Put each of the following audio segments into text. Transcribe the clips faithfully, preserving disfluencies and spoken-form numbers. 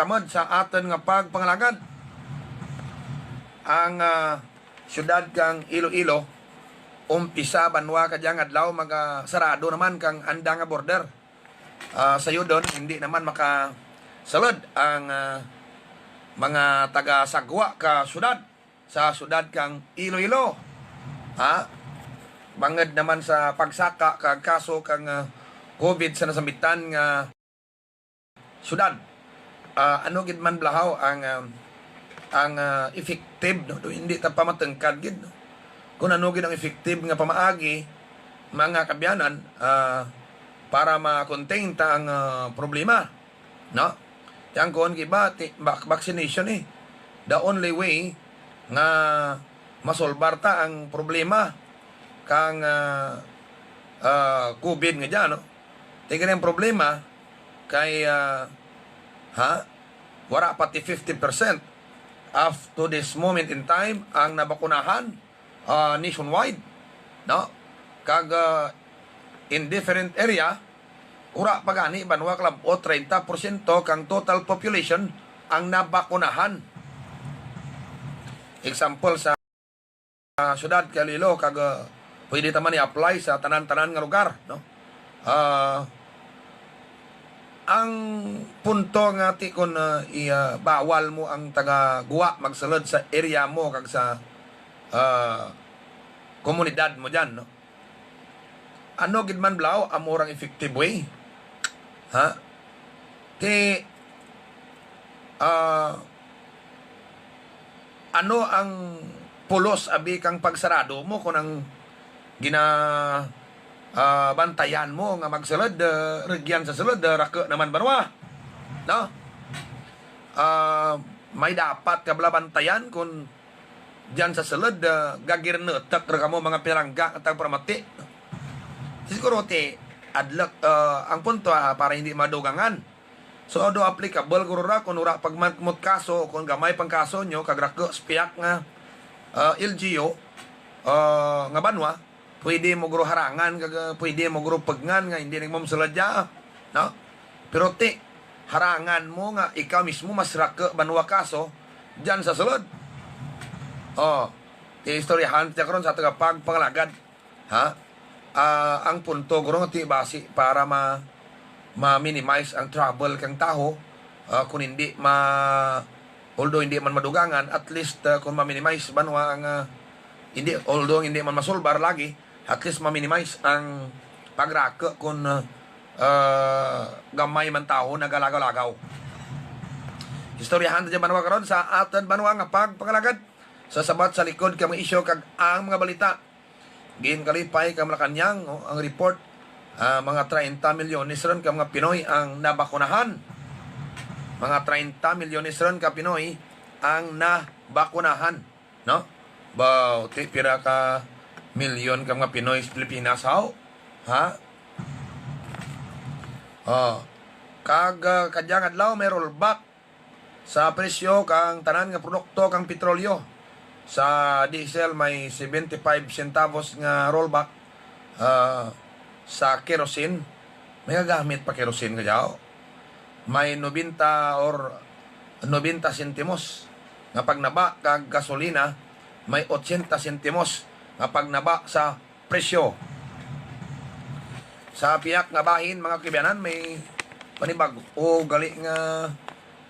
Mad sa atun nga pagpangalagad. Ang, ah, siyudad kang Iloilo, umpisa banwa kadyang adlaw magasarado naman kang anda nga border. Ah, sayudon, indi naman makasulud ang, ah, mga taga-sagwa ka siyudad sa siyudad kang Iloilo. Ha? Bangud naman sa pagsaka kang kaso kang, ah, COVID sa nasambitan nga siyudad. Ah, ano gid man balahaw ang, ah, ang, ah, effective, no? Do indi ta pa matungkad gid, no? Kon ano gid ang effective nga pamaagi, mga kaabyanan, ah, para ma-contain ta ang, ah, problema, no? Ti ang kuon kang iba, ti, vac-, vaccination, eh. The only way nga masolbar ta ang problema kang, ah, ah, COVID nga dyan, no? Ti kini ang problema kay, ah, ha? Wara pa ti fifty percent up to this moment in time ang nabakunahan, ah, nationwide, no? Kag, ah, in different area, wara pa gani banwa kalab-ot treinta porsyento kang total population ang nabakunahan. Example sa ah, siyudad kang Iloilo, kag, ah, pwede ta man i-apply sa tanan-tanan nga lugar, no? Ah, ang punto nga ti kon, ah, i-, ah, bawal mo ang taga-gwa magsulud sa area mo kag sa, ah, komunidad mo dyan, no? Ano gid man balahaw, amo ra ang effective way. Ha? Ti, ah, ano ang pulos abi kang pagsarado mo kon ang gina, ah, bantayan mo nga magsulud, ah, rugyan sa sulud, ah, raku naman banwa. No? Ah, may dapat ka bala bantayan kon dyan sa sulud, ah, gagirnetek ra kamo mga pinalangga kag tagparamati. Siguro ti adluk, ah, ang punto, ah, para hindi madugangan. So, do applicable guro ra kon wara pa man kamot kaso, kon gamay pa ang kaso nyo, kag raku sa pihak nga, ah, L G U, ah, nga banwa, pwede mo guro harangan, kag, ah, pwede mo guro pugngan nga hindi na kamo masulud dya, no? Pero ti, harangan mo nga ikaw mismo mas raku banwa kaso dyan sa sulud. O, ti istoryahan ta karon sa atun nga pagpangalagad. Ha? Ah, ang punto guro nga ti basi para ma-, ma-minimize ang travel kang tawo, ah, kon hindi ma-, although hindi man madugangan, at least, ah, kon ma-minimize banwa ang, ah, hindi, although hindi man masolbar lagi, at least ma-minimize ang pagraku kon, ah, gamay man tawo nagalagaw-lagaw. Istoryahan ta dyan banwa karon sa atun banwa nga pagpangalagad. Sa sabat sa likod kang mga isyu kag ang mga balita. Ginkalipay kang Malacañang, o, ang report, ah, mga treinta milyones run ka mga Pinoy ang nabakunahan. Mga treinta milyones run ka Pinoy ang nabakunahan, no? Baw, ti pira ka milyon ka mga Pinoy sa Pilipinas, haw? Ha? O. Kag, ah, kadyang adlaw may rollback sa presyo kang tanan nga produkto kang petrolyo. Sa diesel may seventy-five centavos nga rollback, ah, sa kerosene, may gagamit pa kerosene kadya, o. May nobenta or nobenta sentimos nga pagnaba, kag gasolina may otsenta sentimos nga pagnaba sa presyo. Sa pihak nga bahin, mga kaabyanan, may panibag-o gali nga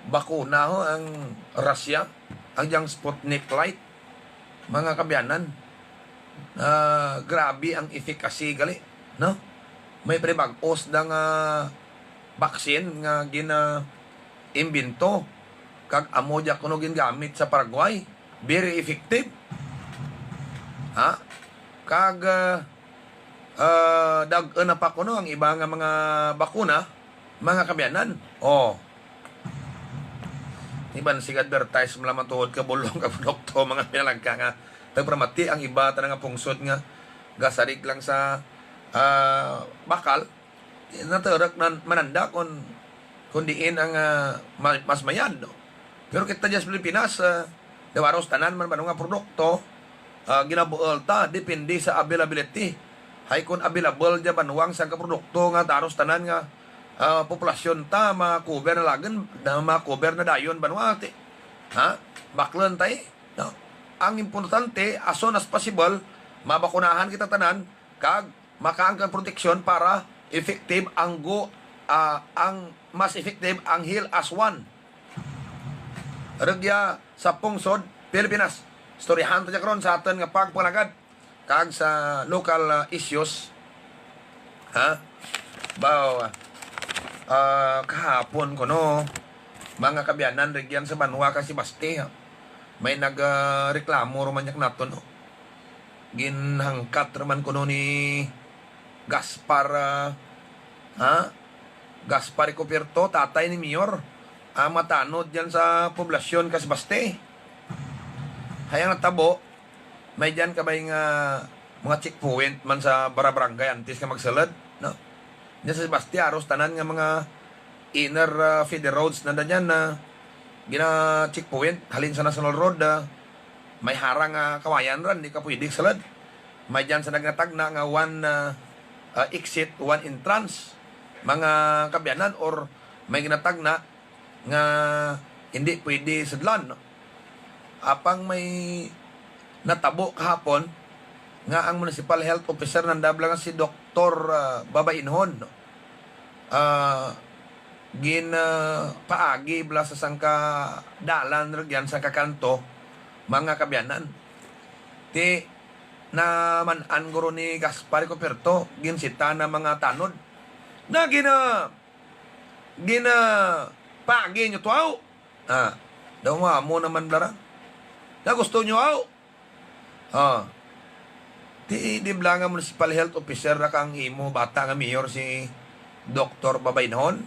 bakuna ho ang Russia, ang dyang Sputnik Light, mga kaabyanan. Ah, grabe ang efficacy gali, no? May panibag-o sa dya nga vaccine nga gina-, imbento, kag amo dya kuno gingamit sa Paraguay. Very effective. Ha? Kag, ah, ah, dag-un na pa kuno ang iba nga mga bakuna, mga kaabyanan. O. Iban sig advertise mo lamang tuhod kabulong ka produkto, mga pinalangga nga tagparamati ang iba tanan nga pungsod nga gasarig lang sa, ah, bakal. Naturuk na man anda kon, kon diin ang, ah, ma-, mas mayad, no? Pero kita dya sa Pilipinas, ah, daw haros tanan man ba nga produkto, ah, ginabuul ta, depende sa availability. Hay kon available dya banwa ang sangka produkto nga haros tanan nga ah, populasyon ta ma-cover na lagid, na ma-cover na dayon banwa ti. Ha? Baklun ta, eh. No? Ang importante, as soon as possible, mabakunahan kita tanan, kag makaangkon proteksyon para effective ang gu-, ah, ang mas effective ang Heal as One. Rugya sa pungsod Pilipinas. Istoryahan ta dya karon sa atun nga pagpangalagad kag sa local, ah, issues. Ha? Baw, ah, kahapon kuno, mga kaabyanan, rugyan sa banwa kang Sebaste, ha? May nag, ah, reklamo ruman dya kanatun, no? Ginhangkat ruman kuno ni Gaspar, ah, ha? Gaspar Ricoperto, tatay ni Mayor, ang matanod dyan sa poblasyon kang Sebaste. Hay ang natabo, may dyan kabay nga mga checkpoint man sa bara-, barangay antes ka magsulud, no? Dyan sa Sebaste, haros tanan nga mga inner, ah, feeder roads nanda dyan nga gina-checkpoint, halin sa National Road, ah, may harang nga kawayan ran, di ka pwede sulud. May dyan sa ginatagna nga one, ah, ah, exit, one entrance, mga kaabyanan, or may ginatagna nga hindi pwede sudlan, no? Apang may natabo kahapon nga ang municipal health officer nanda bala nga si Doktor, ah, Babainhon, no? Ah, gin, ah, paagi bala sa sangka dalan rugyan, sangka kanto, mga kaabyanan. Ti naman-an guro ni Gaspar Ricoperto, ginsita na mga tanod. Na gina-, gina-, paagi nyo to, aw. Ah, daw nga amo naman bala ra. Na gusto nyo, aw. Ah. Ti, di bala nga municipal health officer ra kang imo bata nga mayor si Doktor Babainhon?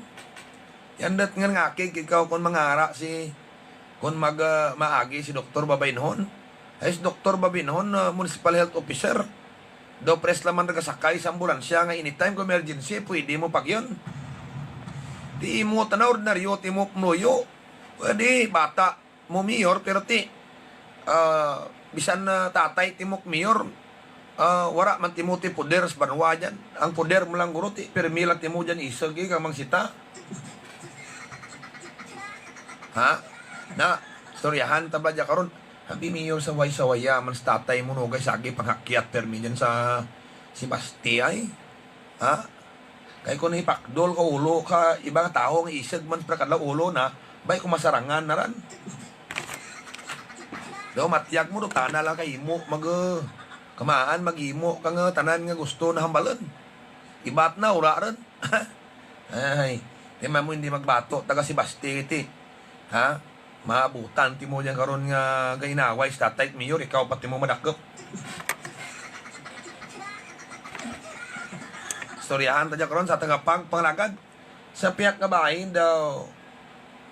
Yan dat nga ngakig ikaw kon mangara si, kon mag, ah, maagi si Doktor Babainhon. Ay, si Doktor Babainhon, ah, municipal health officer. Daw press lang man nagasakay sa ambulansya nga anytime kon emergency, pwede mo pagyon. Ti imo tana ordinaryo, ti imo pumuluyo. Pwede, bata mo mayor, pero ti, ah, bisan, ah, tatay ti mo mayor, ah, wara man ti mo ti poder sa banwa dyan. Ang poder mo lang guro ti pirmi lang ti mo dyan isug, eh, kang mangsita. Ha? Na, istoryahan ta bala dya karon. Abi mayor, saway-sawaya man si tatay mo, no, guys, agi panghakyat pirmi dyan sa Sebaste ay. Ha? Kay kon ipakdol ka ulo ka, iba nga tawo nga isug man sa pira ka adlaw ulo na, bay kon masarangan na ran. Daw matyag mo, daw tana lang ka imo, mag-, kamaan, mag-imo kang tanan nga gusto na hambalun. Iba tana, wara run. Ay, ti man mo indi magbato, taga Sebaste ti. Ha? Maabutan ti mo dyan karon nga gainaway si tatay mayor, ikaw pa ti mo madakup. Istoryahan ta dya karon sa atun nga pagpangalagad. Sa piyak nga bahin daw,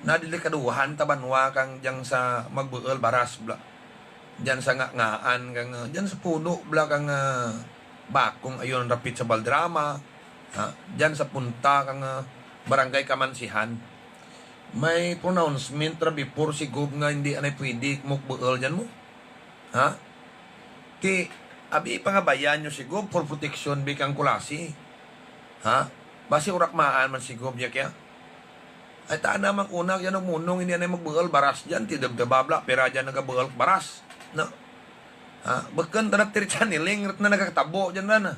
nadelikaduhan ta banwa kang dyan sa magbuul baras bala. Dyan sa nga-, ngaan kang, dyan sa puno bala kang, ah, Bakong Ayon rapit sa Valderrama. Ha, dyan sa punta kang, ah, Barangay Kamansihan. May pronouncement ra before si Gob nga indi anay pwede magbuul dyan mo. Ha? Ti, abi pangabayan nyo si Gob for protection bi kang Culasi. Ha? Basi wara kamaan man si Gob dya kaya. Ay, tana man kuno dyan ang munong indi anay magbuul baras dyan, ti debdeba bala, pira dyan nagabuul baras. No? Ha, bukun tana ti Richaniling, rat na nagakatabo dyan na.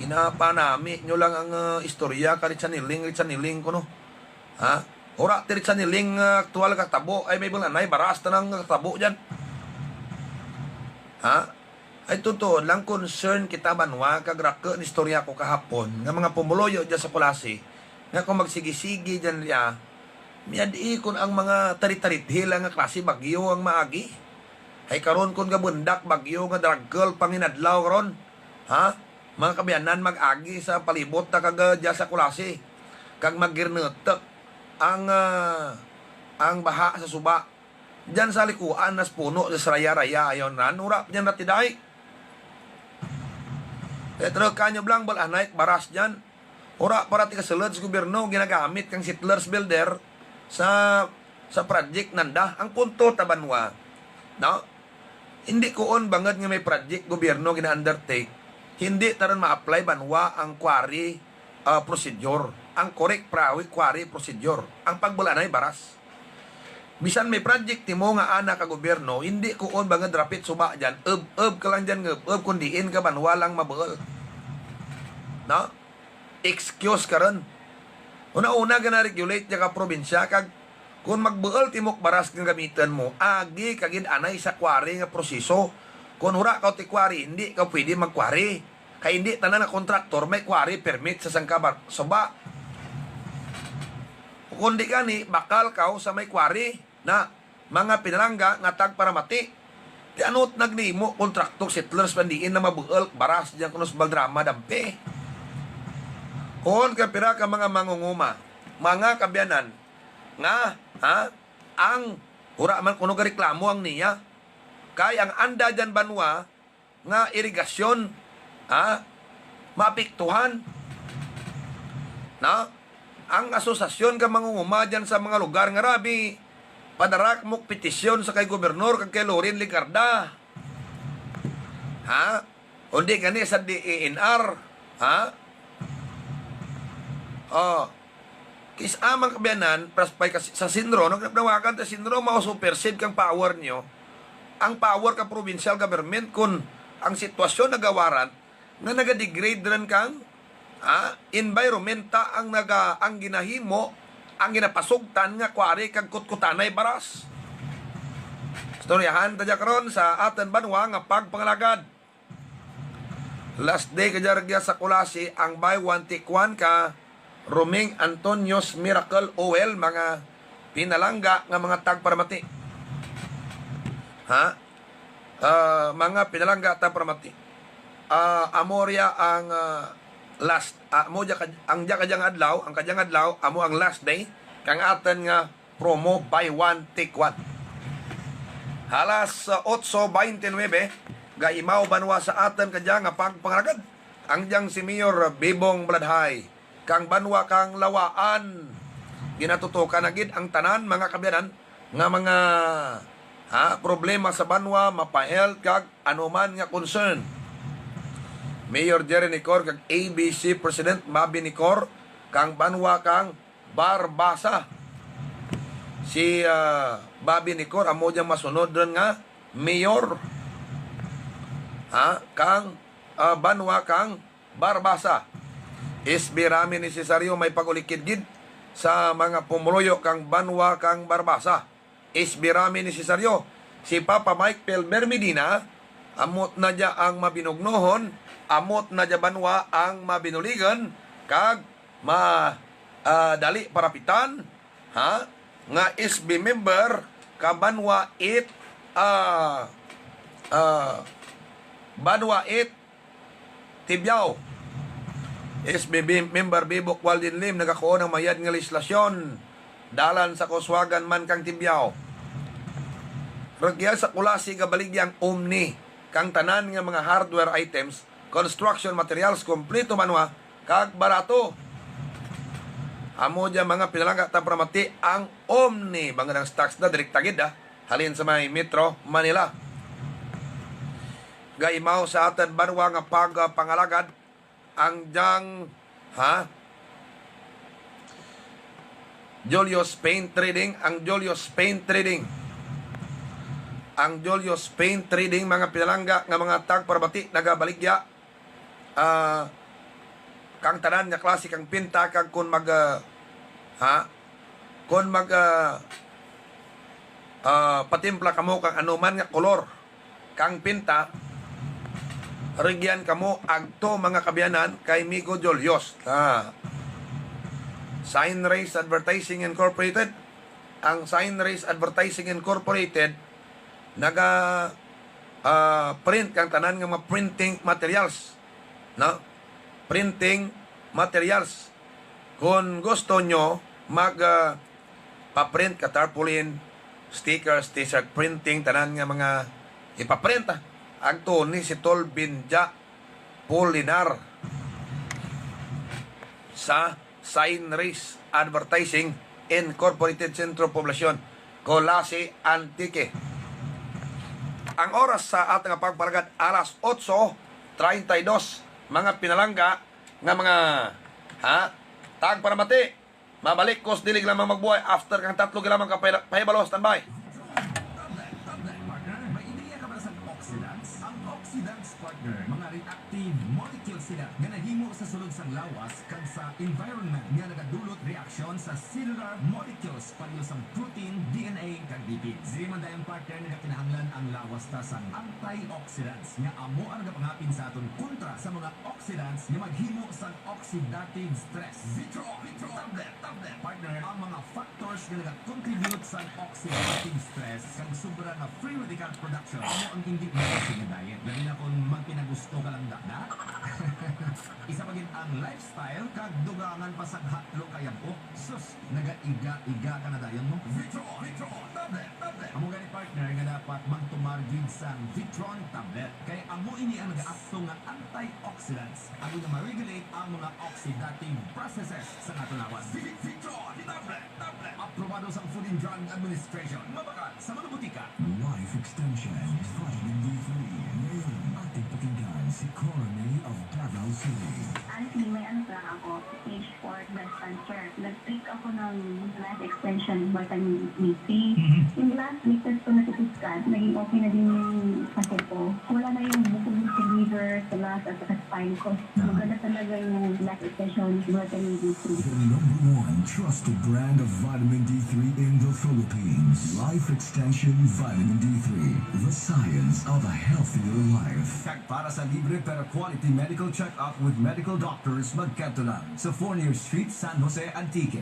Ginapanami nyo lang ang, ah, istorya ka Richaniling, Richaniling kuno. Ha? Wara ti Richaniling, ah, aktual kakatabo, ay may bul-anay, baras tana ang kakatabo dyan. Ha? Ay tutuod lang concern kita banwa, kag raku ni istorya ko kahapon, nga mga pumuluyo dyan sa Culasi, nga kon magsigi-sigi dyan dya, miyad-i kon ang mga tarit-tarit hila nga klase bagyo ang maagi. Hay karon kon gabundak bagyo nga dragkul panginadlaw karon. Ha? Mga kaabyanan, mag-agi sa palibot ta kag dya sa Culasi. Kag magirnutuk ang, ah, ang baha sa suba. Dyan sa likuan, nas puno, sa raya-raya, ayon ran, wara pa dyan ratiday. Kaya trukan nyo bala ang bul-anay baras dyan. Wara pa ra ti kasulud sa gobyerno, ginagamit kang settlers builder sa, sa project nanda. Ang punto ta banwa, no? Hindi kuon bangud nga may project gobyerno gina-undertake, hindi ta run ma-apply banwa ang quarry, ah, procedure. ang correct pra-, quarry procedure. Ang pagbul-anay baras. Bisan may project timo nga ana ka gobyerno, indi kuon bangud rapit suba dyan, ub-ub ka lang dyan, ub-ub, kun diin ka banwa lang mabuul. No? Excuse ka run. Una-una, gina-regulate dya ka probinsya, kag kun magbuul timo't baras nga gamitun mo, agi ka gid anay sa quarry nga proseso. Kun wara kaw ti quarry, indi ka pwede mag-quarry. Kay indi tanan nga kontraktor may quarry permit sa sangka bar-, suba. Kun di gani, bakal kaw sa may quarry. Na, mga pinalangga nga tagparamati. Ti ano ti nagnimo kontraktor, settlers pa diin na mabuul baras dyan kuno sa Valderrama, dampi. Kon ka pira ka mga mangunguma, mga kaabyanan, nga, ha, ang wara man kuno gareklamo ang NIA. Kay ang anda dyan banwa, nga irigasyon, ha? Maapektuhan. Na? Ang asosasyon ka mangunguma dyan sa mga lugar nga rabi, padara kamo petisyon sa kay gobernor kag kay Loren Legarda. Ha? Undi gani sa D E N R. Ha? Oh. Kis-a man kaabyanan, pras pay kas-, sa SENRO, no, kay panawagan ta SENRO, mao supersede kang power ninyo. Ang power ka provincial government, kun ang sitwasyon nagawarrant, nga nagadegrade run kang, ah, environment ta ang naga-, ang ginahimo, ang ginapasugtan nga quarry kag kutkutanay baras. Istoryahan ta dya karon sa atun banwa nga pagpangalagad. Last day kadya rugya sa Culasi ang buy one take one ka Roming Antonio's Miracle Oil, mga pinalangga nga mga tagparamati. Ha? Ah, mga pinalangga tagparamati. Ah, amo rya ang, ah, last, ah, amo dya ka-, ang dya kadya nga adlaw, ang kadya nga adlaw, amo ang last day kang atun nga promo buy one, take one. Alas, ah, otso baynte nuwebe, gaimaw banwa sa atun kadya nga pagpangalagad. Ang dyang si Mayor Bebong Baladhay, kang banwa kang Lawaan. Ginatutukan na gid ang tanan, mga kaabyanan, nga mga, ha, problema sa banwa, mapa-health kag anuman nga concern. Mayor Jerry Necor kag A B C President Bobby Necor, kang banwa kang Barbaza. Si, ah, Bobby Necor, amo dyang masunod run nga mayor. Ha? Kang, ah, banwa kang Barbaza. S B Rami Necesario may pag-ulikid gid sa mga pumuluyo kang banwa kang Barbaza. S B Rami Necesario, si Papa Mike Pelber Medina, amo na dya ang mabinugnohon, amo na dya banwa ang mabinuligan, kag ma-, ah, dali parapitan, ha? Nga S B member ka Banwa eight, ah, ah, Banwa eight, Tibiao. S B member Bebok Waldin Lim, nagakuon ang mayad nga lehislasyon. Dalan sa kauswagan man kang Tibiao. Rugya sa Culasi gabaligya ang Omni, kang tanan nga mga hardware items, construction materials, kompleto banwa, kag barato. Amo dya mga pinalangga tagparamati ang Omni, bangud ang stocks na direkta gid, ah, halin sa may Metro Manila. Gaimaw sa atun banwa nga pagpangalagad ang dyang, ha? Julius Paint Trading, ang Julius Paint Trading. Ang Julius Paint Trading, mga pinalangga nga mga tagparamati, nagabaligya, ah, kang tanan nga klase kang pinta, kag kun mag, ah, ha? Kun mag, ah, ah, patimpla kamo kang anuman nga kolor kang pinta, rugyan kamo agto, mga kaabyanan, kay Migo Julius. Ah. Sign Race Advertising Incorporated. Ang Sign Race Advertising Incorporated, naga, ah, print kang tanan nga mga printing materials. No? Printing materials. Kun gusto nyo mag, ah, pa-print ka tarpaulin, stickers, t-shirt, printing, tanan nga mga ipa-print, ah. Agto ni si Tol Binja Pulinar sa Sign Race Advertising Incorporated, Centro Poblacion, Culasi, Antique. Ang oras sa atun nga pagpangalagad, alas otso treinta y dos, mga pinalangga nga mga, ha? Tag para mati. Mabalik ko sa dili lamang magbuhay after kang tatlo ka lamang ka pahibalo. Standby. Tablet, tablet, partner. May ideya ka ba sa oxidants? Ang oxidants, partner, mga reactive molecules sila nga nahimo sa sulod sang lawas kag sa environment nga nagadulot reaksyon sa cellular molecules, pareho sang protein, D N A, kag lipid. Diri man dayon, partner, nagakinahanglan ang lawas ta sang antioxidants nga amo ang nagapangapin sa aton kontra sa mga oxidants nga maghimo sang oxidative stress. Vitro, Vitro, tablet, tablet, partner, ang mga factors nga nagacontribute sa oxidative stress kag sobra nga free radical production amo ang indi maayos nga diet. Labi na kon magpinagusto ka lang dakdak. Isa pa gid ang lifestyle kag dugangan pa sa hatlo ka yab-ok. Sus, nagaiga-iga ka na dayon, no? Vitro, Vitro, tablet, tablet. Amo gani, partner, nga dapat magtumar gid sang Vitron tablet. Kay amo ini ang nagaakto nga antioxidants. Agud nga ma-regulate ang mga oxidative processes sa aton lawas. Vi-, Vitron, tablet, tablet. Aprobado sa Food and Drug Administration. Mabakal sa mga botika. Life Extension Vitamin D three. Ngayon, ating pakinggan si Coroner of Davao City. Honestly, may ano pa lang ako, stage four breast cancer. Nag-take ako ng Life Extension Vitamin D three. Mhm. Yung last week, test ko na C T scan, naging okay na din yung sakit ko. Wala na yung bukol sa liver, sa lungs, at saka spine ko. Aha. Maganda talaga yung Life Extension Vitamin D three. The number one trusted brand of vitamin D three in the Philippines. Life Extension Vitamin D three. The science of a healthier life. Kag para sa libre pero quality medical check-up with medical doctors, magkadto lang sa Fornier Street, San Jose, Antique.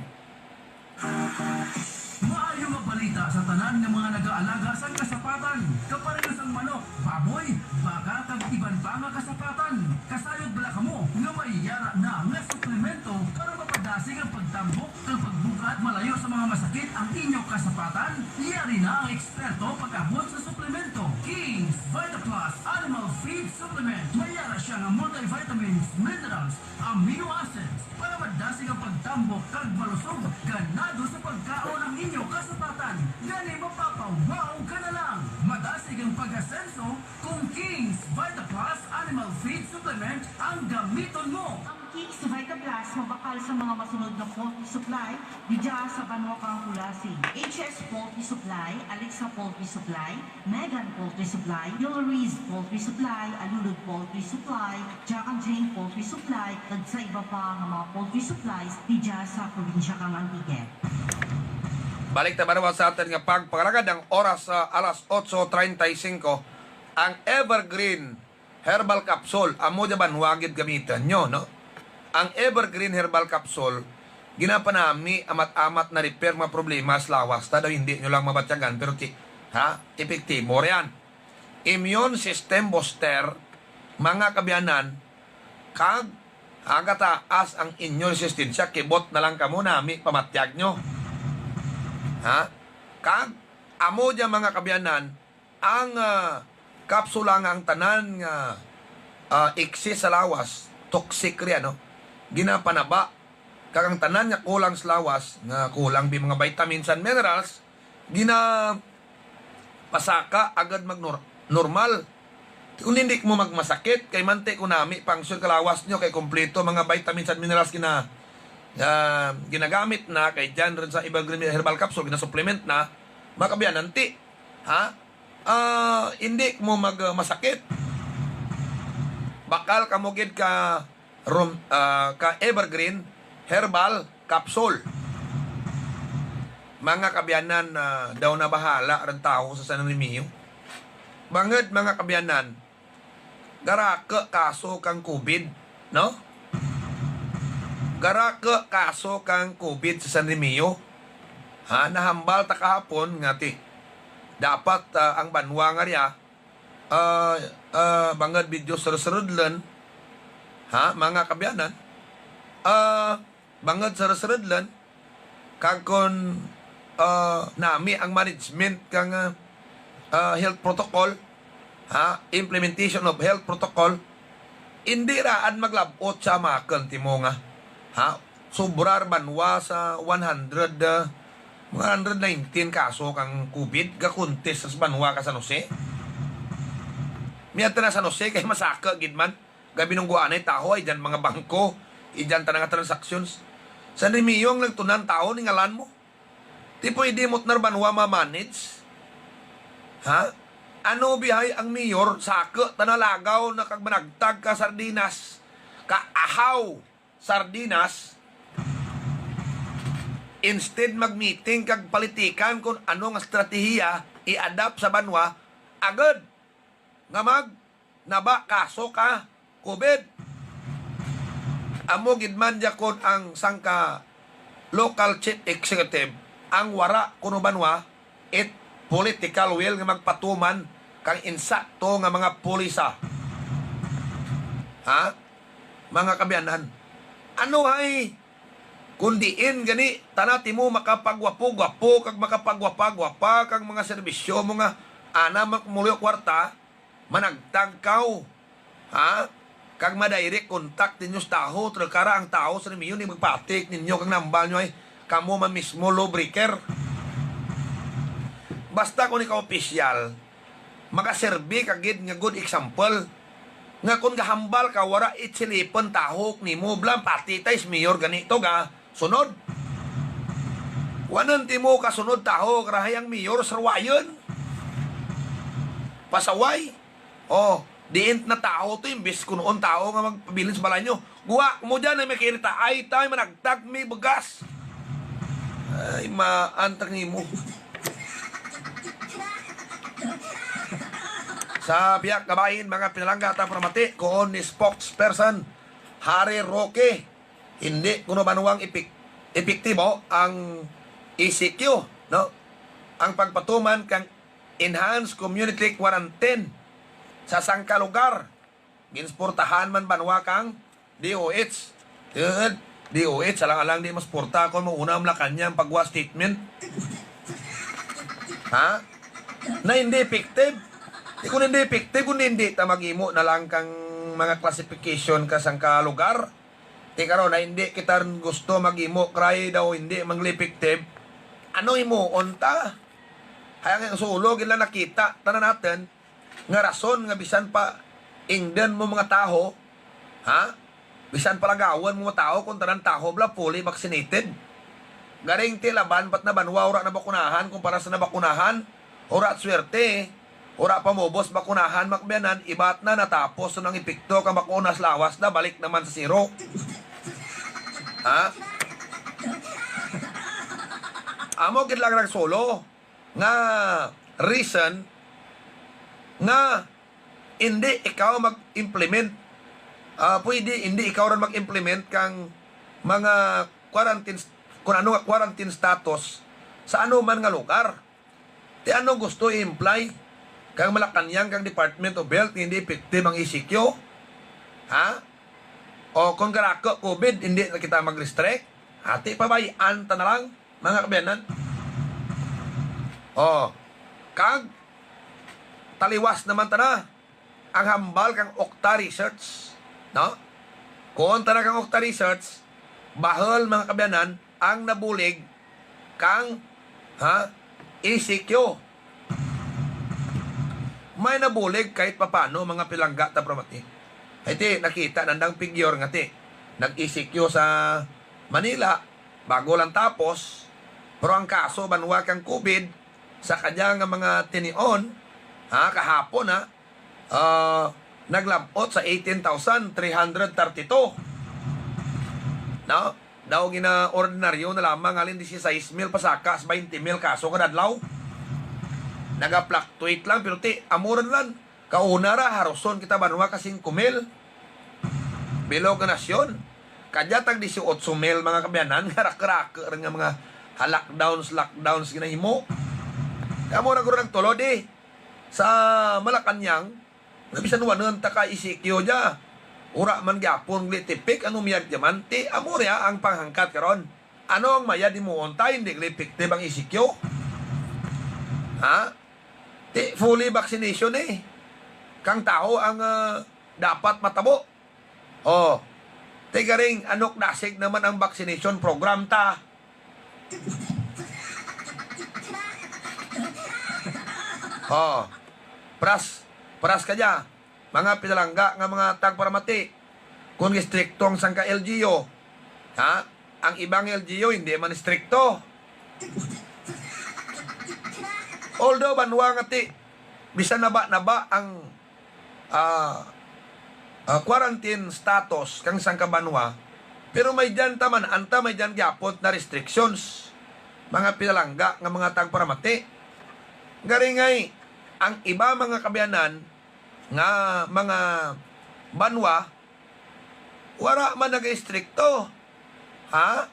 Maayo nga balita sa tanan nga mga nagaalaga sang kasapatan, kapareho sang manok, baboy, baka, kag iban pa nga kasapatan. Kasayod bala kamo nga may yara na nga suplemento para mapadasig ang pagtambok kag pagbug-at malayo sa mga masakit ang inyo kasapatan? Yari na ang eksperto pag-abot sa suplemento. King's Vita Plus Animal Feed Supplement. May yara siya nga multivitamins, minerals, amino acids para madasig ang pagtambok kag malusog, ganado sa pagkaon ang inyo kasapatan. Gani mapapa-wow ka na lang. Madasig ang pag-asenso kung King's Vita Plus Animal Feed Supplement ang gamiton mo. Ang King's Vita Plus mabakal sa mga masunod nga poultry supply didya sa banwa kang Culasi: H S Poultry Supply, Alexa Poultry Supply, Megan Poultry Supply, Yolriz Poultry Supply, Alulud Poultry Supply, Jack and Jane Poultry Supply, kag sa iba pa nga mga poultry supplies didya sa probinsya kang Antique. Balik ta banwa sa atun nga pagpangalagad, ang oras, ah, alas otso treinta y cinco. Ang Evergreen Herbal Capsule, amo dya banwa gid gamiton nyo, no? Ang Evergreen Herbal Capsule, ginapanami, amat-amat na-repair mga problema sa lawas ta, daw indi nyo lang mabatyagan, pero ti-, ha? Epektibo riyan. Immune system booster, mga kaabyanan, kag, ha, gataas ang inyo resistensya, kibot na lang kamo, nami pamatyag nyo. Ha? Kag, amo dya, mga kaabyanan, ang, ah, kapsula nga ang tanan nga, ah, excess sa lawas, toxic riyan, no? Ginapanaba, kag ang tanan nga kulang sa lawas, nga kulang bi mga vitamins and minerals, ginapasaka agud mag-nor-, normal. Kon indi kamo magmasakit, kay manti kon nami function ka lawas nyo, kay kompleto mga vitamins and minerals gina-, ah, ginagamit na, kay dyan run sa Evergreen Herbal Capsule, gina-supplement na, mga kaabyanan, ti, ha? Ah, indi kamo mag-, ah, masakit. Bakal kamo gid ka rum-, ah, ka Evergreen Herbal Capsule. Mga kaabyanan, ah, daw nabahala run tawo sa San Remigio. Bangud, mga kaabyanan, garaku kaso kang COVID, no? Garaku kaso kang COVID sa San Remigio. Ha, nahambal ta kahapon nga ti dapat, ah, ang banwa nga riya, ah, ah, bangud medyo surud-surudlun, ha, mga kaabyanan, ah, bangud surud-surudlun, kag kon, ah, nami ang management kang, ah, ah, health protocol, ha, implementation of health protocol, indi raan maglab-ot sa amakun, ti mo nga, ha, sobra ra banwa sa one hundred, ah, one hundred nineteen kaso kang COVID, gakontis sa banwa ka San Jose. Miadto na San Jose, kay masaku gid man. Gabinunggoanay tawo, ay dyan mga bangko, ay dyan tanan nga transactions. San Remigio ang nagtuna ang tawo ni ngalan mo. Ti pwede mo tana ra banwa ma-manage? Ha? Ano bihay ang mayor, saka tana lagaw na kag managtag ka sardinas, kaahaw sardinas, instead mag-meeting kag palitikan kon ano nga estratehiya i-adapt sa banwa, agud nga mag-, naba kaso ka COVID. Amo gid man dya kon ang sangka local chief executive ang wara kuno banwa it political will nga magpatuman kang insakto nga mga pulisa. Ha? Mga kaabyanan. Ano hay kon diin gani tana timo makapagwapo-gwapo kag makapagwapa-gwapa kang mga serbisyo mo nga ana man kumulo kwarta, managtag kaw, ha? Kag ma-direct contact ninyo sa tawo, tana kara ang tawo sa Remigio indi magpati ninyo kang nambal nyo hay kamo man mismo law breaker. Basta kon ikaw opisyal, makaserbi ka gid nga good example nga kon gahambal ka wara it silipun tawo nimo, bala pati tay si mayor gani to ga sunod. Wanan timo kasunod tawo, kara hay ang mayor sarwayan. Pasaway. O, diin tana tawo to, imbis kunon tawo nga magpabilin sa balay nyo. Gwa mo dyan, ay may kairita, ay tay, managtag mi bugas. Ay, maan ta nimo. Sa biya' kabahin, mga pinalangga ta paramati, kuon ni spokesperson, Harry Roque, indi kuno banwang epek-, epektibo ang E C Q, no? Ang pagpatuman kang enhanced community quarantine sa sangka lugar. Ginsuportahan man banwa kang D O H. Tuod, D O H, alang-alang di' masuporta kon mauna ang Malacañang paggwa statement. Ha? Na indi effective. Di' kon indi effective, kon indi ta maghimo na lang kang mga classification ka sangka lugar. Ti karon, na indi kita gusto maghimo, kay daw indi man effective. Ano himuon ta? Hay ang sulo, gid lang nakita tana natun nga rason nga bisan pa ingdun mo mga tawo, ha? Bisan pa lagawun mo mga tawo, kon tanan tawo bala fully vaccinated. Garing ti laban pa tana banwa wara' nabakunahan, kumpara sa nabakunahan, wara' swerte, wara' pa maubos bakunahan, mga kaabyanan, iba tana natapos na ang epekto kang bakuna sa lawas na, balik na man sa zero. Ha? Amo gid lang nagsulo nga reason nga indi ikaw mag-implement, ah, pwede indi ikaw run mag-implement kang mga quarantine, kon ano nga quarantine status sa ano man nga lugar. Ti ano gusto i-imply kang Malacañang kang Department of Health nga indi effective ang E C Q? Ha? O kon garaku COVID, indi na kita mag-restrict? Ha, ti pabay-an ta na lang. Mga kaabyanan. O, kag taliwas na man tana ang hambal kang Octa Research, no? Kuon tana kang Octa Research, bahul, mga kaabyanan, ang nabulig kang, ha, E C Q. May nabulig kahit papano, mga pinalangga ta paramati. Hay ti, nakita nanda ang figure nga ti nag-E C Q sa Manila, bag-o lang tapos, pero ang kaso banwa kang COVID, sa kadya nga mga tinion, ha, kahapon, ha, ah, naglab-ot sa eighteen thousand three hundred thirty-two. No? Daw ginaordinaryo na lamang halin dieciséis mil pasaka sa baynte mil kaso kada adlaw. Naga-fluctuate lang, pero ti, amo run lang. Kauna ra, haruson kita banwa ka singko mil. Bilog nga nasyon. Kadya tag disiotso mil, mga kaabyanan, nga raku-raku run nga mga ha-lockdowns, lockdowns ginahimo. Kamo ra guro nagtulod, eh. Sa Malacañang, nga bisan wanun ta ka E C Q dya. Wara man gihapon gali tipik, ano mayad dya man, ti amo ria ang panghangkat karon. Ano ang mayad himuon ta, indi gali effective ang E C Q? Ha? Ti fully vaccination, eh. Kang tawo ang, ah, dapat matabo. O. Ti garing, ano kdasig na man ang vaccination program ta. O. Paras, paras kadya. Mga pinalangga nga mga tagparamati. Kon gistrikto ang sangka L G U. Ha? Ang ibang L G U hindi man istrikto. Although banwa nga ti, bisan naba-naba ang, ah, ah, quarantine status kang sangka banwa, pero may dyan taman, anta may dyan gihapon na restrictions, mga pinalangga nga mga tagparamati. Garingay, ang iba mga kaabyanan nga mga banwa, wara man nagaistrikto. Ha?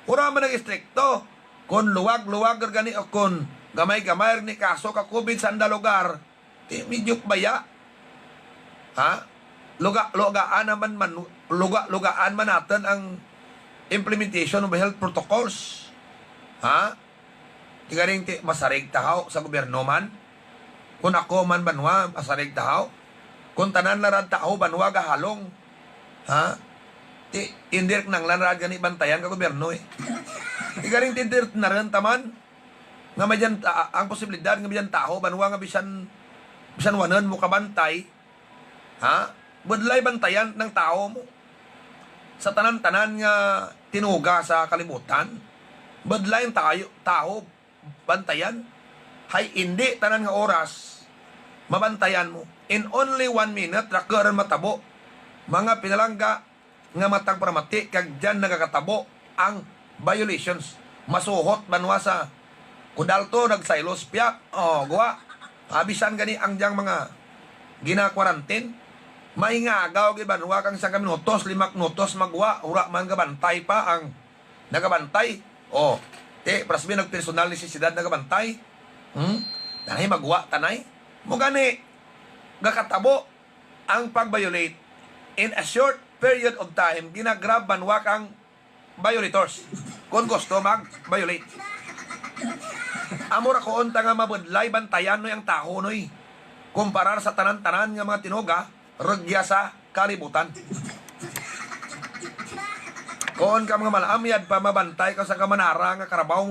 Wara man nagaistrikto. Kon luwag-luwag gani o kon gamay-gamay gani kaso ka COVID sa anda lugar, ti medyo baya. Ha? Luga-lugaan naman man, luga-lugaan man natun ang implementation of health protocols. Ha? Ti garing ti masarig tahaw sa gobyerno man. Kon ako man banwa, masarig tahaw. Kon tanan na rad tahaw banwa gahalong. Ha? Ti, indi run kinanglan rad gani bantayan ka gobyerno, eh. Ti garing ti indi run taman. Nga may dyan, a-, a-, ang posibilidad nga may dyan tahaw banwa nga bisan, bisan wanun mo kabantay. Ha? Budlay bantayan ang tahaw mo. Sa tanan-tanan nga tinuga sa kalibutan, budlay ang tayo, tahaw bantayan. Hay indi tanan nga oras mabantayan mo. In only one minute, raku run matabo. Mga pinalangga nga mga tagparamati, kag dyan nagakatabo ang violations. Masuhot banwa sa Kudalto, nagsaylos piyak. O, gwa. A, bisan gani ang dyang mga gina-quarantine, maingagaw gid banwa kang sangka minutos, lima minutos magwa, wara man gabantay pa ang nagabantay. O, ti, parasbi nagpersonal nesesidad nagabantay. Hmm? Tanay magwa, tanay. Mo gani, gakatabo ang pag-violate. In a short period of time, gina-grab banwa kang violators. Kon gusto mag-violate. Amo ra kuon ta nga mabudlay bantayan, Noy, ang tahaw, Noy. Kumparar sa tanan-tanan nga mga tinuga, rugya sa kalibutan. Kuon ka mga mal-am, yad pa mabantay ka sa kamanara nga karabaw.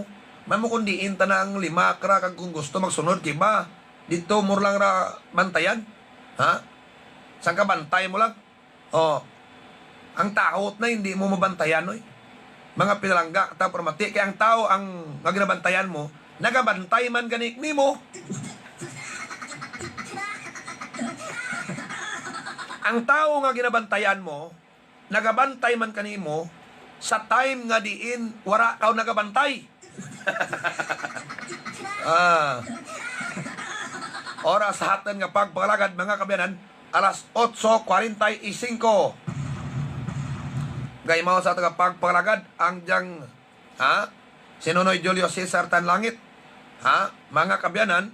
Man mo kon diin tana ang lima kara kag kon gusto magsunod ka iba. Didto mo lang ra bantayan. Ha? Sangka bantay mo lang. O. Ang tahaw na indi mo mabantayan, oy. Mga pinalangga, tagparamati, kay ang tawo ang nga ginabantayan mo, nagabantay man gani kanimo. Ang tawo nga ginabantayan mo, nagabantay man kanimo sa time nga diin wara kaw nagabantay. Ah. Oras sa atun nga pagpangalagad, mga kaabyanan, alas otso kwarenta y singko. Gaimaw sa atun nga pagpangalagad, ang dyang, ha? Si Nonoy Julio Cesar Tanlangit, ha? Mga kaabyanan,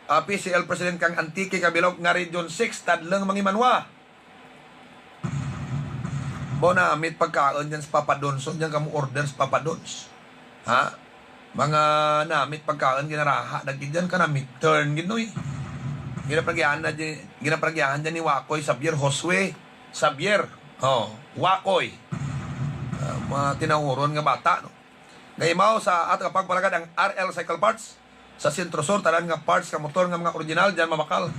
ah, P C L President kang Antique, Cabilog nga Region six, Tadlung, Mangimanwa. Bo, namit pagkaun dyan sa Papa Don's, dyan kamo order sa Papa Don's. Ha? Mga namit pagkaun, ginaraha na gid dyan, kanamit turn gid, noy. Ginaparagyahan na dyan, ginaparagyahan dyan ni Wakoy Xavier, Josue Xavier. O, Wakoy. Ah, mga tinahuron nga bata, no? Gaimaw sa atun nga pagpangalagad ang R L Cycle Parts. Sa Centro Sur, tanan nga parts ka motor nga mga original, dyan mabakal.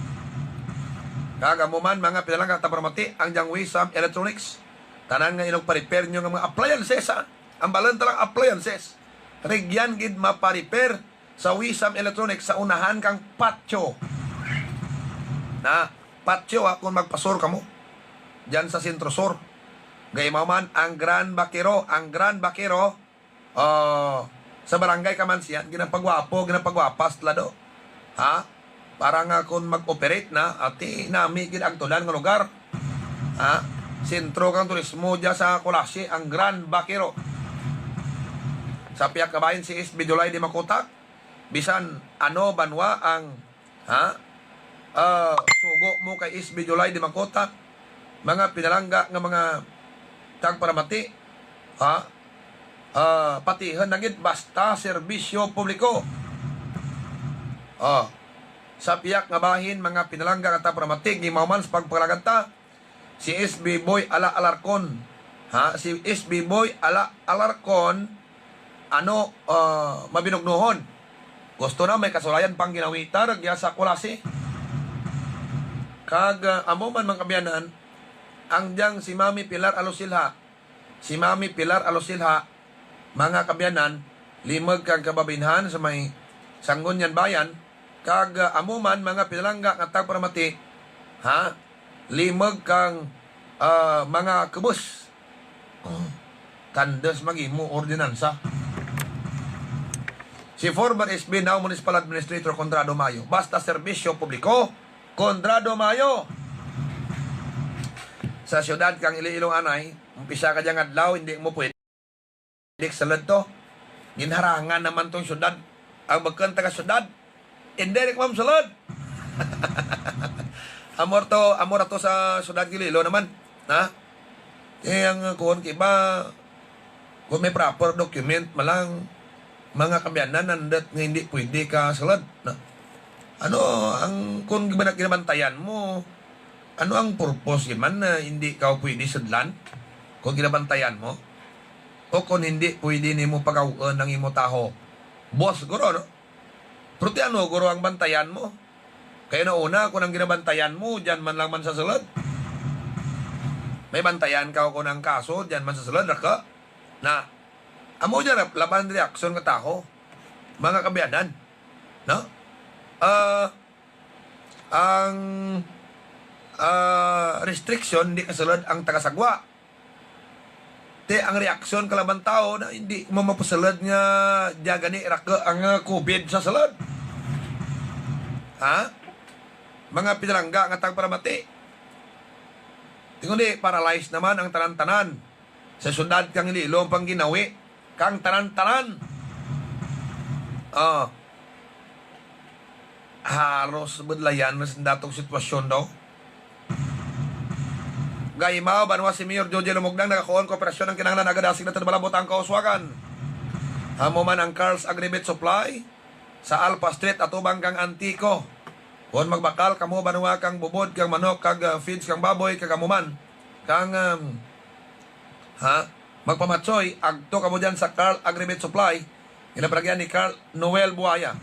Kag amo man, mga pinalangga, tagparamati, ang dyang Wisam Electronics. Tanan nga inyo pa-repair nyo nga mga appliances, ha? Hambalun ta lang appliances. Rugyan gid mapa-repair sa Wisam Electronics sa unahan kang patio. Na, patio, ha, kon magpa-sur kamo. Dyan sa Centro Sur. Gaimaw man ang Grand Vaquero, ang Grand Vaquero, ah, sa Barangay Camancijan, ginapagwapo, ginapagwapa sa tulad, o. Ha? Para nga kon mag-operate na, a, ti nami gid ang tulad nga lugar. Ha? Sentro kang turismo dya sa Culasi, ang Grand Vaquero. Sa pihak nga bahin, si S B July Dimacotac, bisan ano banwa ang Ha? Ah, sugo mo kay S B July Dimacotac, mga pinalangga nga mga tagparamati, ha? Ah, patihun na gid basta serbisyo publiko. Ah, sa pihak nga bahin, mga pinalangga nga tagparamati, gaimaw man sa pagpangalagad ta, si S B Boy Ala Alarcon. Ha? Si S B Boy Ala Alarcon, ano, ah, mabinugnuhon. Gusto na may kasulayan pang ginawita, rugya sa Culasi. Kag, ah, amo man, mga kaabyanan, ang dyang si Mami Pilar Alosilha, si Mami Pilar Alosilha, mga kaabyanan, limeg kang kababainhan sa may Sangguniang Bayan, kag, ah, amo man, mga pinalangga nga tagparamati, ha? Limeg kang, ah, mga kebes. Oh, kandes maghimo ordinansa. Si former S B, now Municipal Administrator, Conrado Mayo. Basta serbisyo publiko, Conrado Mayo. Sa siyudad kang Iloilo anay, umpisa kadya nga adlaw, indi mo pwede sulod to. Ginharangan na man tong siyudad. Ang bukun taga siyudad, indi ra kamo masulod. Amo ra to, amo ra to sa siyudad kang Iloilo naman. Ha? Eh, ang kuon kang iba, kon may proper document man lang, mga kaabyanan, nandot nga indi pwede ka sulod. Na, ano, ang, kon gina-, ginabantayan mo, ano ang purpose gid man na indi ka pwede sudlan? Kon ginabantayan mo? O kon indi pwede nimo pagaw-on ang imo taho? Boss, guro, no? Pero ti ano, guro, ang bantayan mo? Kay una-una, kon ang ginabantayan mo, dyan man lang man sa sulod. May bantayan ka kon ang kaso, dyan man sa sulod, ra ka. Na, amo dyan, laban reaksyon kang taho. Mga kaabyanan. No? Ah, ang, ah, restriction, indi kasulod ang taga-Sagwa. Ti ang reaksyon kang laban tawo na indi mo mapasulod nga dya gani ra ka ang, ah, COVID sa sulod. Ha? Mga pinalangga nga tagparamati. Ti kon di, paralyze na man ang tanan-tanan. Sa siyudad kang Iloilo, ang pangginawi kang tanan-tanan. Ah. Haros budlayan na sanda tong sitwasyon daw. Gaimaw, banwa si Mayor Joje Lumogdang, nagakuon kooperasyon ang kinahanglan agud asig natun balabot ang kauswagan. Amo man ang Carl's Agrivet Supply sa Alpha Street, atubang kang Antico. Kon magbakal kamo banwa kang bubod kang manok kag, ah, feeds kang baboy kag amo man kang, um, ha, magpamatsoy, agto kamo dyan sa Carl Agrivet Supply. Ginaparagyan ni Carl Noel Buaya.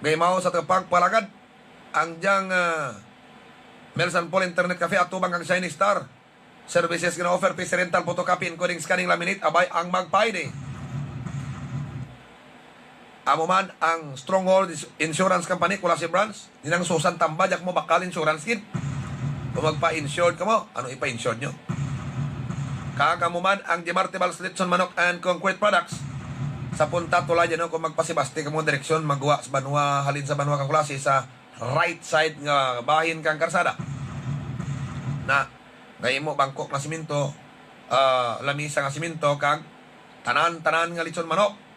Gaimaw sa atun pagpangalagad ang dyang, ah, Mel San Paul Internet Cafe, atubang kang Shiny Star. Services gina-offer, P C rental, photocopy, encoding, scanning, laminate, abay ang magpaidi. Amo man ang Stronghold Ins-, Insurance Company, Culasi Branch, Ninang Susan Tamba, dya kamo bakal insurance gid. Kon magpa-insured kamo, ano ipa-insured nyo? Kag amo man ang Jemar Tibals Lechon Manok and Concrete Products. Sa Punta Tulay dyan, no, kon magpasibasti kamo direksyon, maggwa sa banwa, halin sa banwa kang Culasi sa right side nga bahin kang karsada. Na, gahimo bangkok nga semento, ah, lamisa nga semento, kag tanan-tanan nga lechon manok.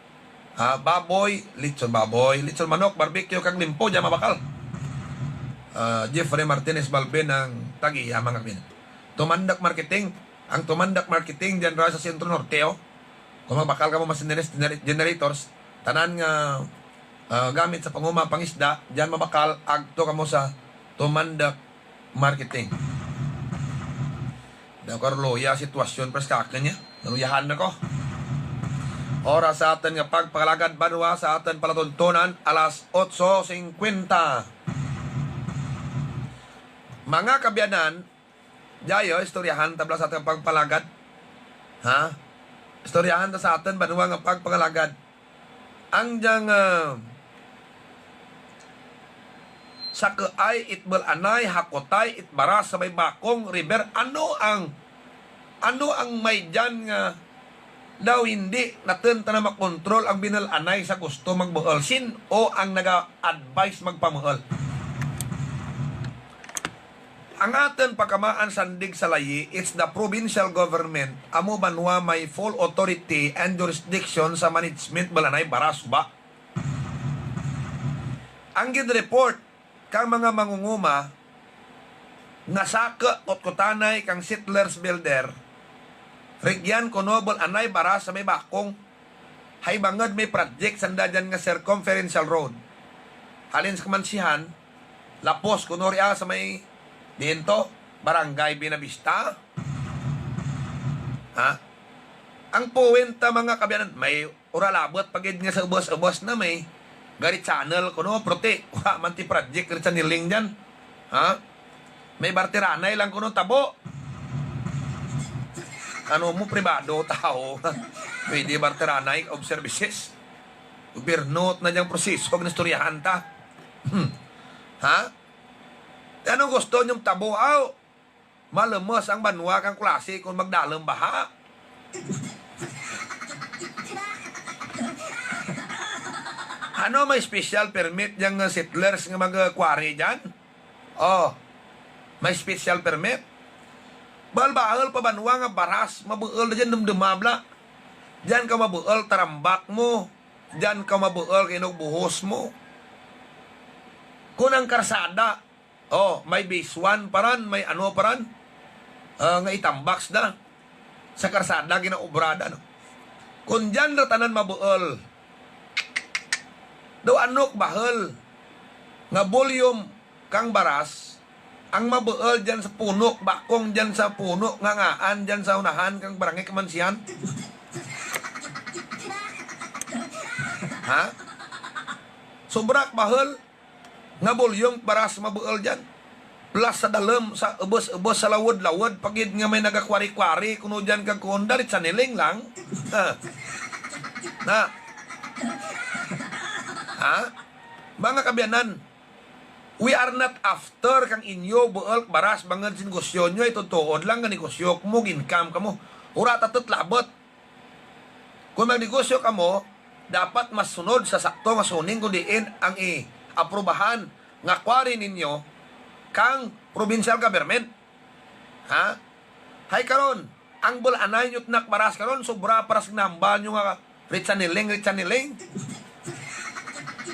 Ah, baboy, lechon baboy, lechon manok, barbecue, kag limpo, dyan mabakal. Ah, Jeffrey Martinez Balbin ang tag-iya, mga kaabyanan. Tumandok Marketing, ang Tumandok Marketing, dyan ra sa Centro Norte, oh. Kon magbakal kamo machineries, genera-, generators, tanan nga, ah, gamit sa panguma, pangisda, dyan mabakal, agto kamo sa Tumandok Marketing. Daw kaluya sitwasyon, pres, kakun dya. Naluyahan na ko. Oras sa atun nga pagpangalagad banwa sa atun palatuntunan, alas otso singkwenta. Mga kaabyanan, dya, oh, istoryahan ta bala sa atun pagpangalagad. Ha? Istoryahan ta sa atun banwa nga pagpangalagad. Ang dyang, ah, Sakeay it Beul Anay, Hakotay it Baras sa may Bakong River. Ano ang, ano ang may dyan nga daw indi natun tana makontrol ang binuul anay sa gusto magbuul? Sin-o ang naga-advise magpamuul? Ang atun pagkamaan sandig sa layi, it's the provincial government, amo banwa may full authority and jurisdiction sa management buul anay baras, ba? Ang gin-report kang mga mangunguma nga sake kutkutanay kang settlers builder, rugyan kuno buul anay baras sa may Bakong. Hay bangud may project sanda dyan nga circumferential road. Halin sa Kamansihan, lapos kuno ria sa may diin to, Barangay Buenavista. Ha? Ang point ta, mga kaabyanan, may ura labot pa gid nga sa ubos-ubos na may gari channel kuno, pero ti, wara man ti project gari channeling dyan. Ha? May bartiranay lang kuno tabo. ano mo, pribado tawo. Pwede barteranay og services. Gobyerno tana dyang proseso, ginaistoryahan ta. Hmm. Ha? Ano gusto nyo matabo, aw? Malemes ang banwa kang Culasi kon magdalem baha. Ano, may special permit dyang settlers nga mag-quarry dyan? O, may special permit? Bahul-bahul pa banwa nga baras, mabuul da dyan, demdema bala. Dyan kaw mabuul tarambak mo, dyan kaw mabuul kainog buhos mo. Kon ang karsada, o, may bisuan pa ran, may ano pa ran, ah, nga itambak sanda sa karsada ginaobra da, no? Kon dyan ra tanan mabuul, daw ano kabahul nga volume kang baras ang mabuul dyan sa puno, bakong dyan sa puno nga ngaan dyan sa unahan kang barangay kamansihan? Ha? Sobra kabahul nga volume baras mabuul dyan. Plus sa dalem, sa ubos-ubos, sa lawod-lawod pa gid nga may nagakwari-kwari kuno dyan kag kuon, da ri-channeling lang. Ha. Na. Ha? Mga kaabyanan, we are not after kang inyo buul baras bangud sa negosyo nyo, ito tuod lang nga negosyo kamo, gin-income kamo. Wara ta tet labot. Kon magnegosyo kamo, dapat masunod sa sakto nga suning kon diin ang i-aprubahan nga quarry ninyo kang provincial government. Ha? Hay karon, ang bul-anay nyo tana ka baras karon, sobra pa ras ginahambal nyo nga ri-channeling, ri-channeling.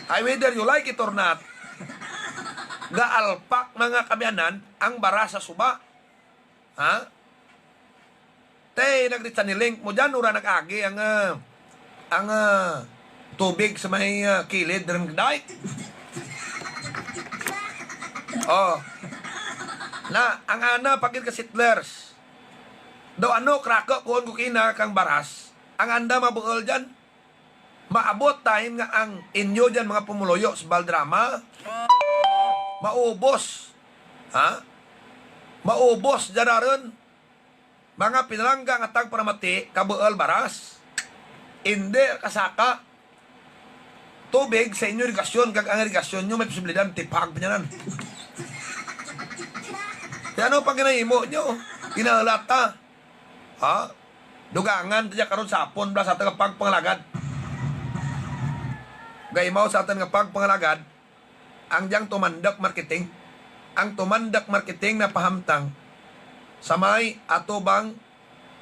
Hay, whether you like it or not, gaalpak, mga kaabyanan, ang baras sa suba. Ha? Ti, nagri-channeling mo dyan, wara nag-agi ang, ah, ang, ah, tubig sa may, ah, kilid run, day. O. Na, ang ana pa gid ka settlers. Daw ano, krake, kuon ko kaina kang baras. Ang anda mabuul dyan. Maabot time nga ang inyo dyan mga pumuluyo sa Valderrama, maubos. Ha? Maubos dyan run. Mga pinalangga nga tagparamati, kabuul baras. Indi kasaka tubig sa inyo irigasyon, kag ang irigasyon nyo may posibilidad tipag pa dyan. Ti ano pa ginahimo nyo? Ginahulat ta. Ha? Dugangan ta dya karon sa hapon, bala sa atun nga pagpangalagad. Gaimaw sa atun nga pagpangalagad, ang dyang Tumandok Marketing. Ang Tumandok Marketing napahamtang sa may atubang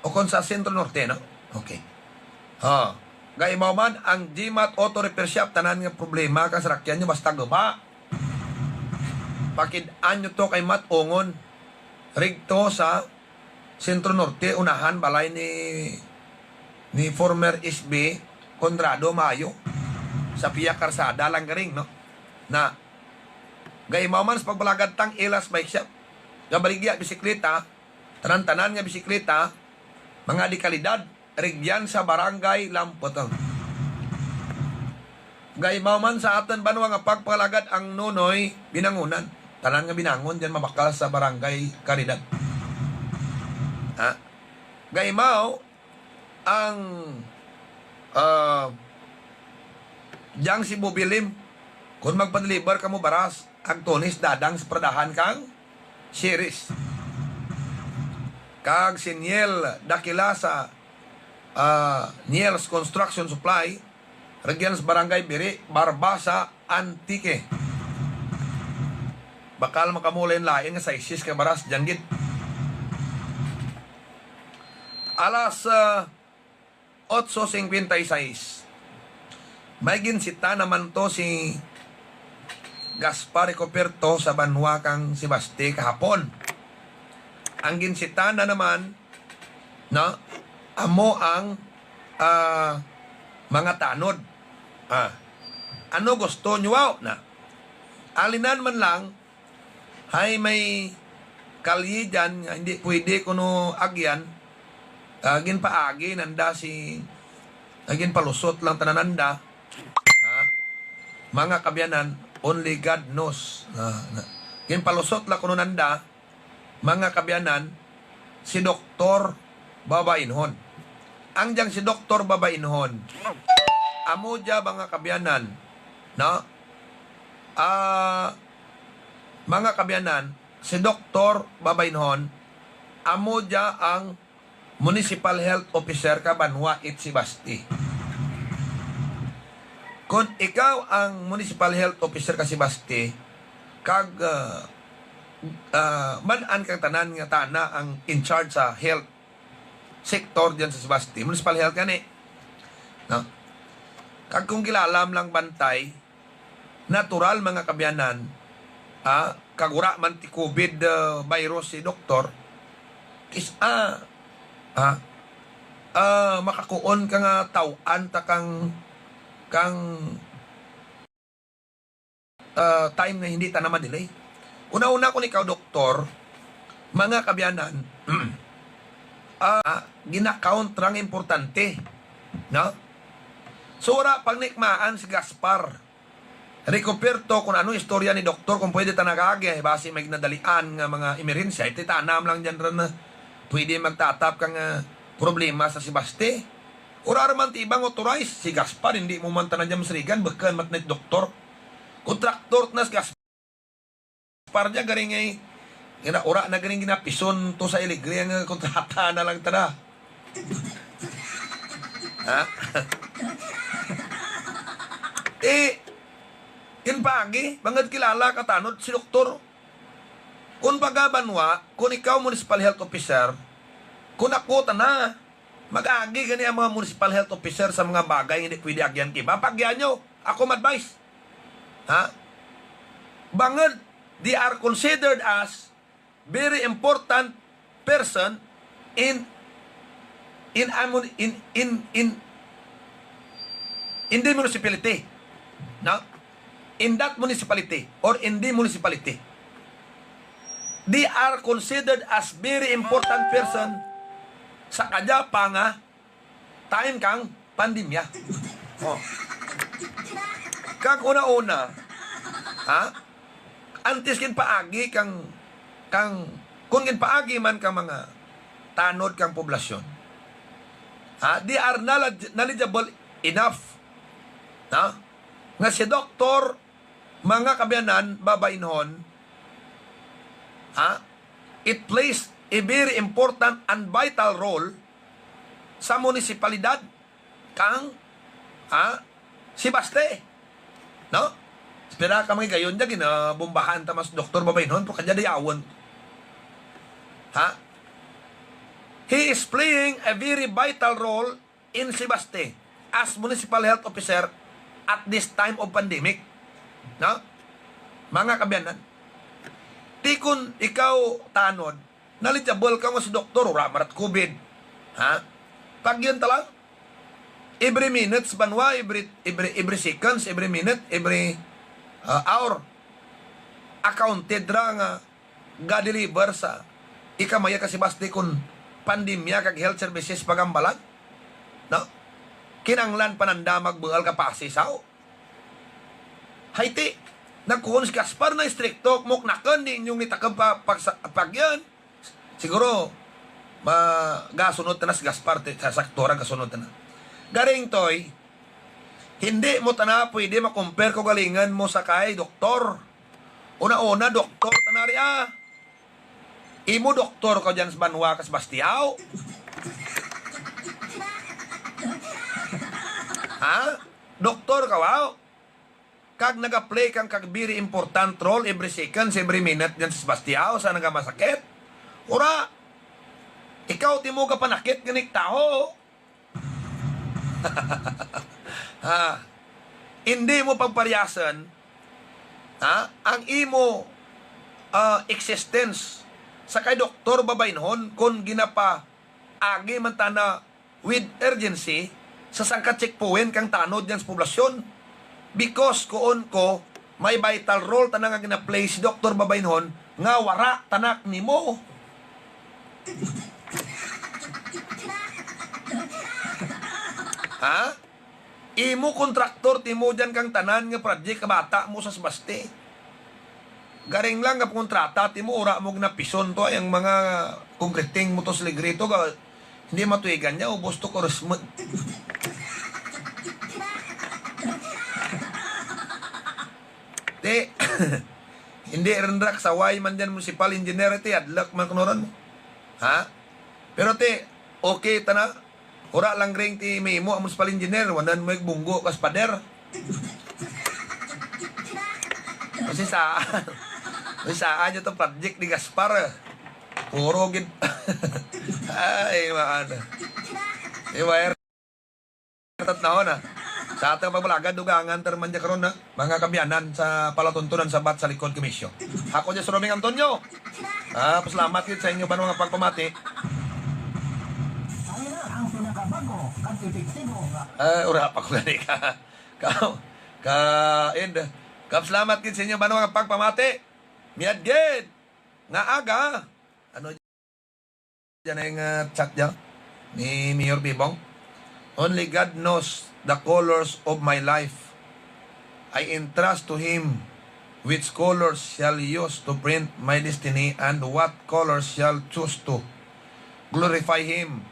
ukon sa Centro Norte, no? Okay. Ha. Gaimaw man ang G-Mart Auto Repair Shop, tanan nga problema kang sarakyan nyo, basta guba. Pakid-an nyo to kay Mat Ongon. Rigto sa Centro Norte, unahan balay ni, ni former S B Conrado Mayo, sa piya karsada lang garing, no? Na, gaimaw man sa pagpalagad tang Elas Bike Shop, nga baligya bisikleta, tanan-tanan nga bisikleta, mga de kalidad, rugyan sa Barangay Lamputong. Gaimaw man sa atun banwa nga pagpangalagad ang Nonoy Binangunan. Tanan nga binangon dyan mabakal sa Barangay Caridad. Ha? Gaimaw ang, ah, dyang Cebu Bilim. Kon magpa-deliver kamo baras, Agtonis Dadang sa paradahan kang Ceres. Kag si Niel Dakila sa, ah, Niel's Construction Supply, rugyan sa Barangay Biri, Barbaza, Antique. Bakal man kamo lain-lain nga sizes kang baras dyan gid. Alas, ah, otso singkwenta y sais. May ginsita naman to si Gaspar Ricoperto sa banwa kang Sebaste kahapon. Ang ginsita na naman, no, amo ang, ah, mga tanod. Ah, ano gusto nyo, aw? Na, alinan man lang, hay may kalye dyan nga hindi pwede kuno agyan, ah, ginpaagi nanda si, ah, ginpalusot lang tanan nanda. Ha? Mga kaabyanan, only God knows. Ah, na. Ginpalusot lang kuno nanda, mga kaabyanan, si Doktor Babainhon. Ang dyang si Doktor Babainhon, amo dya, mga kaabyanan, no? Ah, mga kaabyanan, si Doktor Babainhon, amo dya ang Municipal Health Officer ka banwa it Sebaste. Kon ikaw ang Municipal Health Officer ka Sebaste, kag, ah, ah, man-an kang tanan nga tana ang in charge sa health sector dyan sa Sebaste, municipal health gani. No? Kag kon kilala mo lang bantay, natural, mga kaabyanan, ah, kag wara man ti COVID, ah, virus si Doktor, kis-a, ah, ah, makakuon ka nga taw-an ta kang, kang, ah, time nga hindi tana ma-delay. Una-una, kon ikaw doktor, mga kaabyanan, ah, gina-count ra nga importante, no? So, wara pa gani kamaan si Gaspar. Recover to kon ano istorya ni doktor, kon pwede tana kaagi, basi may ginadalian nga mga emerhensya, ti tana mo lang dyan run, pwede magtatap kang, ah, problema sa Sebaste. Wara ra man ti iba nga authorized, si Gaspar, hindi mo man tana dyan masurigan, bukun man tana it doktor. Kontraktor tana si Gaspar dya, garing ay, gina-, wara na garing ginapison to sa Alegre nga kontrata na lang tana. Ha? Eh, ginpaagi, bangud kilala ka tanod si doktor. Kon baga banwa, kon ikaw municipal health officer, kon ako tana, mag-agi gani ang mga municipal health officer sa mga bagay nga hindi pwede agian kang iba. Paagian nyo. Ako ma-advise. Ha? Bangud, they are considered as very important person in, in, in, in, in, in the municipality. No? In that municipality or in the municipality, they are considered as very important person sa kadya pa nga time kang pandemya. Oh. Kag una-una, ha? Antes ginpaagi kang, kang, kon ginpaagi man kang mga tanod kang poblasyon, ha? They are knowledge-, knowledgeable enough, ha? Nga si doktor, mga kaabyanan, babainhon, ha? It plays a very important and vital role sa munisipalidad kang, ha, Sebaste. No? Espera ka mga higayon dya, ginabombahan ta man si doktor babainhon, pero kadya dayawun. Ha? He is playing a very vital role in Sebaste as municipal health officer at this time of pandemic. No? Mga kaabyanan, ti kon ikaw tanod, knowledgeable ka nga si doktor, wara man ra ti COVID. Ha? Paagian ta lang. Every minutes banwa, every, every, every seconds, every minute, every, ah, hour, accounted ra nga ga-deliver sa ikamayad ka Sebaste kon pandemya kag health services pa Gambalag. No? Kinanglan pa nanda magbuul ka Passi, saw? Hay ti, nagkuon si Gaspar nga istrikto, muknakun, di ninyo gitakup pa, pagsa-, paagian. Siguro, ma-, gasunod tana si Gaspar, ti, sa sakto ra gasunod tana. Garing toy, hindi mo tana pwede ma-compare kaugalingun mo sa kay doktor. Una-una, doktor tana ria. Imo doktor kaw dyan sa banwa ka Sebaste, aw? Ha? Doktor kaw, aw? Kag naga-play kang kag very important role every seconds, every minute dyan sa Sebaste, aw, sa nagamasakit? Wara. Ikaw ti imo gapanakit gani ka tawo. Ha? Hindi mo pagpariyasun, ha, ang imo, ah, existence sa kay doktor babainhon kon ginapaagi man tana with urgency sa sangka checkpoint kang tanod dyan sa poblasyon. Because kuon ko, may vital role tana nga gina-play si doktor babainhon nga wara tana kanimo. Ha? Imo kontraktor ti imo dyan kang tanan nga project kabata mo sa Sebaste. Garing lang nga pangontrata ti imo, wara mo ginapison to, ay ang mga concreting mo to sa Alegre to, ga-, Indi matuigan dya, ubos to kurus mo. Ti, indi run dra kasaway man dyan municipal engineer ti, adluk man kuno run. Ha? Pero ti, okay tana. Wara lang ring ti mahimo municipal engineer, wanan mo ig bunggo kas pader. Kasi sa, kasi sa, ano to, project ni Gaspar, eh. Puro gid. Ay, mga ano. Di ba, eh? Tatnahon, ah. Sa atun pagbalagad, dugangan ta run man dya karon, ah, mga kaabyanan sa palatuntunan sabat sa likod kang Bisyo. Ako dya si Roming Antonio. Ah, pasalamat gid sa inyo banwa nga pagpamati. Ay na ang pinakabag-o kag epektibo nga. Ah, wara pa ko gani ka, ka, ka, end. Kapasalamat gid sa inyo banwa nga pagpamati. Mayad gid nga aga. Ano dyan ang, ah, chat dyan ni Mayor Bibong? Only God knows the colors of my life. I entrust to Him which colors shall use to print my destiny and what colors shall choose to glorify Him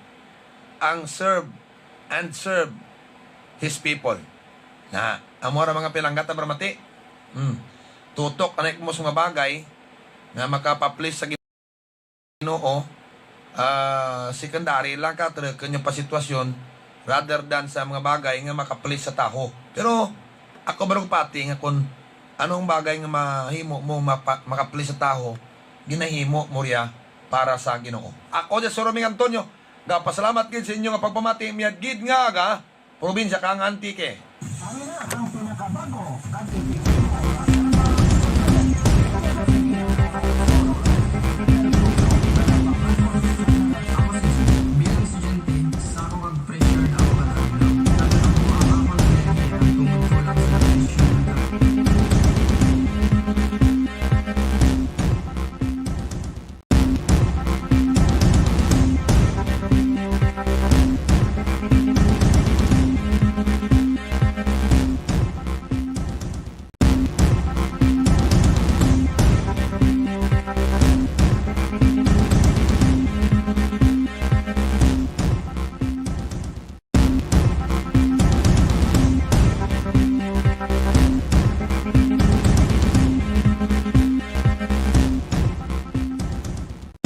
and serve, and serve His people. Na, amo ra mga palangga ta pamati. Hmm. Tutok anay kamo sa mga bagay nga makapa-please sa Ginoo, ah, secondary lang ka, turukun nyo pa sitwasyon rather than sa mga bagay nga maka-please sa tawo. Pero ako baro pati nga kon ano ang bagay nga mahimo mo mapa-, maka-please sa tawo, ginahimo mo riya para sa Ginoo. Ako dya si Roming Antonio, gapasalamat gid sa inyo nga pagpamati, mayad gid nga aga, probinsya kang Antique.